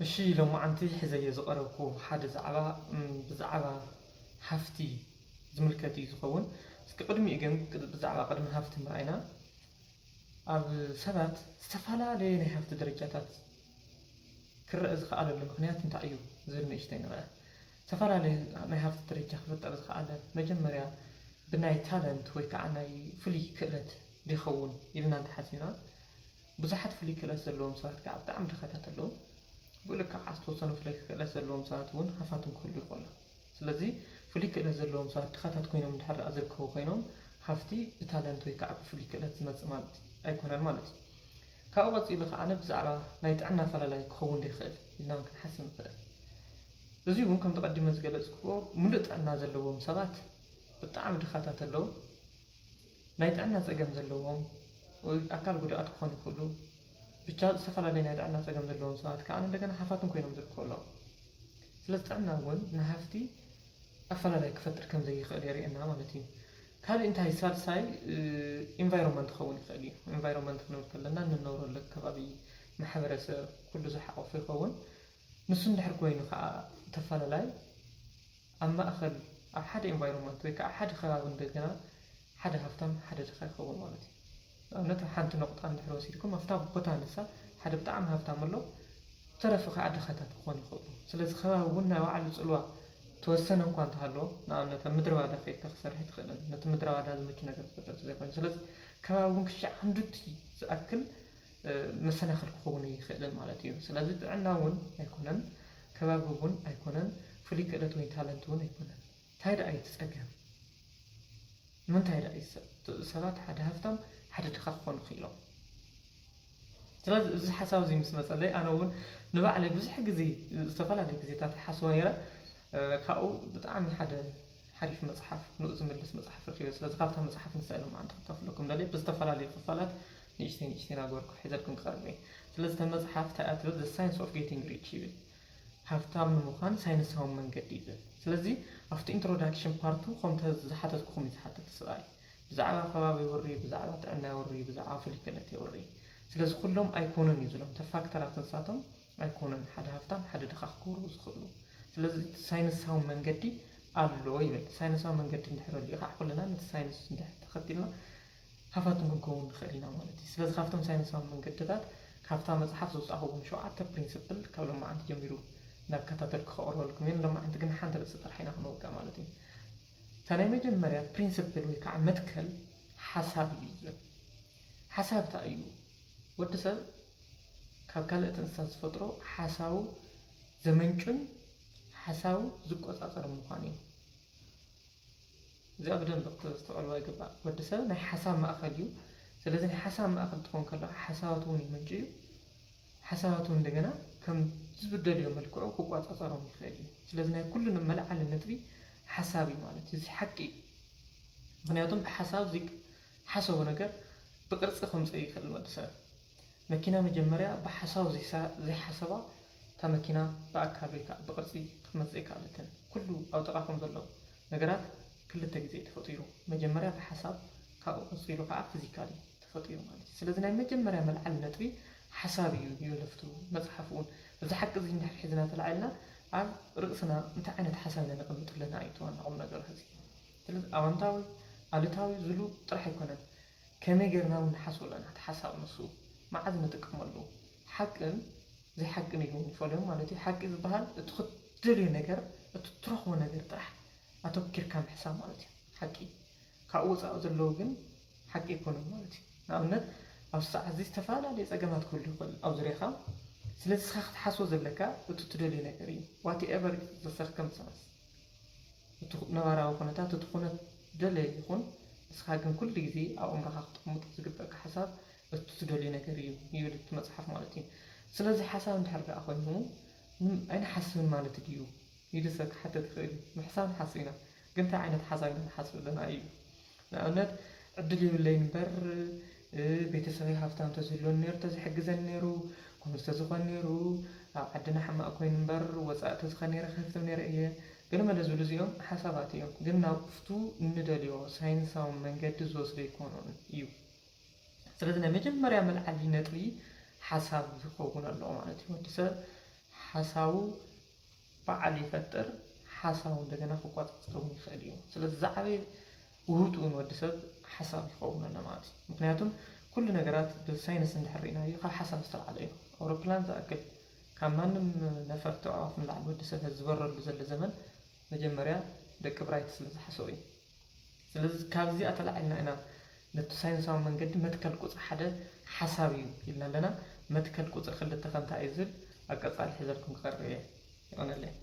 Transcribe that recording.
እሺ፣ ሎማዓንቲ ሒዘዮ ዝቐረብኩ ሓደ ዛዕባ፣ እም፣ ብዛዕባ ሃፍቲ ዝምልከት እዩ ዝኸውን። እስኪ ቅድሚኡ ግን ቅድ-፣ ብዛዕባ ቅድሚ ሃፍቲ ምርኣይና፣ ኣብ ሰባት ዝተፈላለየ ናይ ሃፍቲ ደረጃታት ክረአ ዝኸኣለሉ ምኽንያት እንታይ እዩ ዝብል ንእሽተይ ንርአ። ዝተፈላለየ ናይ ሃፍቲ ደረጃ ክፍጠር ዝኸኣለ መጀመርያ ብናይ ታለንት ወይ ከዓ ናይ ፍሉይ ክእለት ዶ ይኸውን ኢልና እንተሓሲብና፣ ብዙሓት ፍሉይ ክእለት ዘለዎም ሰባት ከዓ ብጣዕሚ ድኻታት ኣለዉ። ብኡ ልክዕ ከዓ ዝተወሰኑ ፍሉይ ክእለት ዘለዎም ሰባት እውን ሃፋትም ክህሉ ይኽእሉ። ስለዚ ፍሉይ ክእለት ዘለዎም ሰባት ድኻታት ኮይኖም እንድሕር ደኣ ዝርከቡ ኮይኖም፣ ሃፍቲ ብታለንት ወይ ከዓ ብፍሉይ ክእለት ዝመጽእ ማለት ኣይኮነን ማለት እዩ። ካብኡ ቀጺሉ ከዓ ብዛዕባ ናይ ጥዕና ኣፈላላይ ክኸውን ዶ ይኽእል ኢልና እውን ክንሓስብ ንኽእል። እዚ እውን ከምቲ ቀዲመ ዝገለጽክዎ፣ ምሉእ ጥዕና ዘለዎም ሰባት ብጣዕሚ ድኻታት ኣለዉ። ናይ ጥዕና ጸገም ዘለዎም ወይ ኣካል ጉዱኣት ክኾኑ ይኽእሉ። ብቻ ዝተፈላለየ ናይ ጥዕና ጸገም ዘለዎም ሰባት ከዓ እንደገና ሃፋትም ኮይኖም ዝርከቡ ኣለዉ። ስለዚ ጥዕና እውን ንሃፍቲ ኣፈላላይ ክፈጥር ከም ዘይኽእል የርእየና ማለት እዩ። ካልእ እንታይ፣ ሳልሳይ፣ እ፣ ኢንቫይሮንመንት ክኸውን ይኽእል እዩ። ኢንቫይሮንመንት ክንብል ከለና እንነብረሉ ከባቢ፣ ማሕበረሰብ፣ ኩሉ ዝሓቆፈ ይኸውን። ንሱ እንድሕር ኮይኑ ከዓ ተፈላላይ ኣብ ማእኸል፣ ኣብ ሓደ ኢንቫይሮንመንት ወይ ከዓ ሓደ ከባቢ እንደገና ሓደ ሃፍታም ሓደ ድኻ ይኸውን ማለት እዩ። ንኣብነት ኣብ ሓንቲ ነቑጣ እንድሕር ወሲድኩም ኣብታ ቦታ ንሳ ሓደ ብጣዕሚ ሃፍታም ኣሎ፣ ተረፉ ከዓ ድኻታት ክኾኑ ይኽእሉ። ስለዚ ከባቢ እውን ናይ ባዕሉ ጽልዋ ተወሰነ እንኳ እንተሃለዎ፣ ንኣብነት ኣብ ምድረ ባዳ ከይድካ ክሰርሕ ኣይትኽእልን፣ ነቲ ምድረ ባዳ ዝምቹ ነገር ክፈጥር ዘይኮይኑ። ስለዚ ከባቢ እውን ክሻዕ ክንድቲ ዝኣክል፣ እ፣ መሰናኽል ክኸውን ኣይኽእልን ማለት እዩ። ስለዚ ጥዕና እውን ኣይኮነን፣ ከባቢ እውን ኣይኮነን፣ ፍሉይ ክእለት ወይ ታለንት እውን ኣይኮነን። እንታይ ደኣ እዩ እቲ ጸገም? ንምንታይ ደኣ እዩ ሰብ-፣ ሰባት ሓደ ሃፍታም ሓደ ድኻ ክኾኑ ክኢሎም? ስለዚ እዚ ሓሳብ እዚ ምስ መጸለይ ኣነ እውን ንባዕለይ ብዙሕ ግዜ፣ ዝተፈላለየ ግዜታት ይሓስቦ ነይረ። እ፣ ካብኡ ብጣዕሚ ሓደ ሓሪፍ መጽሓፍ፣ ንኡ ዝምልስ መጽሓፍ ረኺበ። ስለዚ ካብታ መጽሓፍ ንሳ ኢሎም ኣንተ ክካፍለኩም ደልየ ብዝተፈላለዩ ክፋላት ንእሽተይ ንእሽተይ እናገበርኩ ሒዘልኩም ክቐርብ እየ። ስለዚ እታ መጽሓፍ እንታይ እያ ትብል? The Science of Getting Rich ይብል። ሃፍታም ንምዃን ሳይንሳዊ መንገዲ እዩ ዝብል። ስለዚ ኣብቲ ኢንትሮዳክሽን ፓርቱ ከምተ ዝሓተትኩኹም እዩ ዝሓተት ሰብኣይ። ብዛዕባ ከባቢ የውሪ፣ ብዛዕባ ጥዕና የውሪ፣ ብዛዕባ ፍሉይ ክእለት የውሪ። ስለዚ ኩሎም ኣይኮኑን እዩ ዝብሎም። እተ ፋክተራት ንሳቶም ኣይኮኑን ሓደ ሃፍታም ሓደ ድኻ ክገብሩ ዝኽእሉ። ስለዚ እቲ ሳይንሳዊ መንገዲ ኣሎ ይብል። ሳይንሳዊ መንገዲ እንድሕር ኣልዩ ከዓ ኩልና ነቲ ሳይንስ እንድሕር ተኸቲልና ሃፋትም ክንከውን ንኽእል ኢና ማለት እዩ። ስለዚ ካብቶም ሳይንሳዊ መንገድታት ካብታ መጽሓፍ ዘውጻእኽዎም ሸውዓተ ፕሪንስፕል ካብ ሎማዓንቲ ጀሚሩ እናከታተልኩ ከቕርበልኩም እየ። ሎማዓንቲ ግን ሓንቲ ርእሲ ጥራሕ ኢና ክንወቅዕ ማለት እዩ። እታ ናይ መጀመርያ ፕሪንስፕል ወይ ከዓ መትከል ሓሳብ እዩ ዝብል። ሓሳብ እንታይ እዩ? ወዲ ሰብ ካብ ካልኦት እንስሳት ዝፈጥሮ ሓሳቡ ዘመንጩን ሓሳቡ ዝቆጻጸር ምዃኑ እዩ። እዚኣ ብደንብ ክተስተውዕልዋ ይግባእ። ወዲ ሰብ ናይ ሓሳብ ማእከል እዩ። ስለዚ ናይ ሓሳብ ማእከል እንትኾን ከሎ ሓሳባቱ እውን ይምንጩ እዩ። ሓሳባቱ እውን እንደገና ከም ዝብደልዮ መልክዑ ክቆጻጸሮም ይኽእል እዩ። ስለዚ ናይ ኩሉ መለዓሊ ነጥቢ ሓሳብ እዩ ማለት እዩ። እዚ ሓቂ እዩ። ምኽንያቱም ብሓሳብ ዝሓሰቦ ነገር ብቅርጺ ከምጽእ ይኽእል ወዲ ሰብ። መኪና መጀመርያ ብሓሳብ ዘይሳ-፣ ዘይሓሰባ እታ መኪና ብኣካል ወይ ከዓ ብቅርጺ ክትመጽእ ኣይከኣለትን። ኩሉ ኣብ ጥቓኹም ዘሎ ነገራት ክልተ ግዜ እዩ ተፈጢሩ። መጀመርያ ብሓሳብ፣ ካብኡ ቀጺሉ ከዓ ፊዚካሊ ተፈጢሩ ማለት እዩ። ስለዚ ናይ መጀመርያ መልዓሊ ነጥቢ ሓሳብ እዩ ይብል ኣብቲ መጽሓፍ እውን። እዚ ሓቂ እዚ እንድሕር ሒዝና ተላዒልና ኣብ ርእስና እንታይ ዓይነት ሓሳብ ኢና ነቐምጥ ኣለና እዩ እቲ ዋና ቁም ነገር ሕዚ። ስለዚ ኣወንታዊ፣ ኣሉታዊ ዝብሉ ጥራሕ ኣይኮነን። ከመይ ጌርና እውን ንሓስቦ ኣለና። እቲ ሓሳብ ንሱ መዓዝ ንጥቀመሉ? ሓቅን ዘይሓቅን ኢሉ እውን ይፈልዮም ማለት እዩ። ሓቂ ዝበሃል እቲ ክትደልዮ ነገር፣ እቲ ትረኽቦ ነገር ጥራሕ ኣተኪርካ ምሕሳብ ማለት እዩ ሓቂ። ካብኡ ወፃኢ ዘለዉ ግን ሓቂ ኣይኮኑን ማለት እዩ። ንኣብነት፣ ኣብዚ ሰዓት እዚ ዝተፈላለዩ ፀገማት ክህሉ ይኽእል ኣብ ዙርያኻ። ስለዚ ንስኻ ክትሓስቦ ዘለካ እቲ ትደልዮ ነገር እዩ። Whatever the circumstance፣ እቲ ነባራዊ ኩነታት፣ እቲ ኩነት ደለየ ይኹን፣ ንስኻ ግን ኩሉ ግዜ ኣብ ኣእምሮኻ ክተቕምጦ ዝግበኣካ ሓሳብ እቲ ትደልዮ ነገር እዩ ይብል እቲ መጽሓፍ ማለት እዩ። ስለዚ ሓሳብ እንድሕር ደኣ ኮይኑ፣ ም-፣ ኣይንሓስብን ማለት ድዩ ኢሉ ሰብ ክሓተት ይኽእል እዩ። ምሕሳብ ንሓስብ ኢና፣ ግን እንታይ ዓይነት ሓሳብ ኢና ንሓስብ ኣለና እዩ። ንኣብነት፣ ዕድል ይብለይ እምበር፣ እ፣ ቤተሰበይ ሃፍታም ተዝህልወኒ ነይሩ፣ ተዝሕግዘኒ ነይሩ፣ ከምዚ ተዝኾን ነይሩ፣ ኣብ ዓድና ሕማቕ ኮይኑ እምበር፣ ወጻኢ ተዝኾን ነይረ፣ ክሃፍትም ነይረ እየ። ገለ መለ ዝብሉ እዚኦም ሓሳባት እዮም፣ ግን ናብቱ እንደልዮ ሳይንሳዊ መንገዲ ዝወስዶ ኣይኮኑን እዩ። ስለዚ ናይ መጀመርያ መልዓሊ ነጥቢ ሓሳብ ይኸውን ኣለዎ ማለት እዩ። ወዲ ሰብ ሓሳቡ በዓል ይፈጥር፣ ሓሳቡ እንደገና ክቆፃፀር እውን ይኽእል እዩ። ስለዚ ዝዓበየ ውህብትኡ ንወዲ ሰብ ሓሳብ ይኸውን ኣሎ ማለት እዩ። ምክንያቱም ኩሉ ነገራት ብሳይንስ እንድሕር ርኢናዮ ካብ ሓሳብ ዝተልዓለ እዩ። ኣውሮፕላን ዝኣክል ካብ ማንም ነፈርቲ ኣዕዋፍ ንላዕሊ ወዲ ሰብ ዝበረሉ ዘሎ ዘመን መጀመርያ ደቂ ብራይት ስለ ዝሓሰቡ እዩ። ስለዚ ካብዚኣ ተላዒልና ኢና ነቲ ሳይንሳዊ መንገዲ መትከል ቁፅሪ ሓደ ሓሳብ እዩ ኢልና ኣለና። መትከል ቁፅሪ ክልተ ከ እንታይ እዩ ዝብል ኣብ ቀፃሊ ሒዘልኩም ክቐርብ እየ። ይቐነለይ።